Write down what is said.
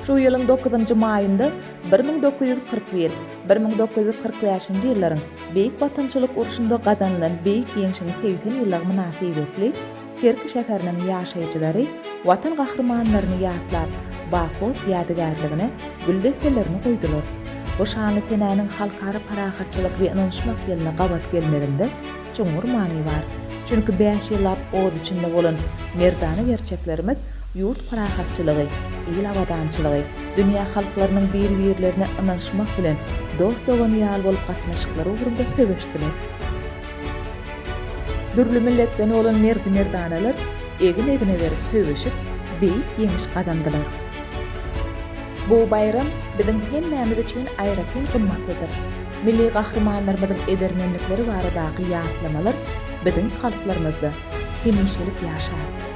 Şu ýylyň dokuzynjy maýynda 1941, 1945-nji ýyllaryň Beýik Watançylyk urşunda gazanylan Beýik Ýeňşiň 80 ýyllygy mynasybetli Kerki şäheriniň ýaşaýjylary Watan gahrymanlaryny ýatlap, Baky ot ýadygärligine gül desselerini goýdular. Bu şanly senäniň Halkara parahatçylyk we ynanyşmak ýylyna gabat gelmeginde çuňňur many bar. Çünki bäş ýyllap ot içinde bolan merdana gerçeklerimiz ýurt parahatçylygy, il abadançylygy, dünýä halklarynyň bir-birlerine ynanyşmak bilen dost-dogan ýaly bolup gatnaşyklary ugrunda söweşdiler. Dürli milletden bolan merdi-merdanalar egin-egne berip söweşip, beýik ýeňiş gazandylar. Bu baýram biziň hemmämiz üçin aýratyn gymmatlydyr. Milli gahrymanlarymyzyň edermenlikleri baradaky ýatlamalar biziň kalplarymyzda hemişelik ýaşar.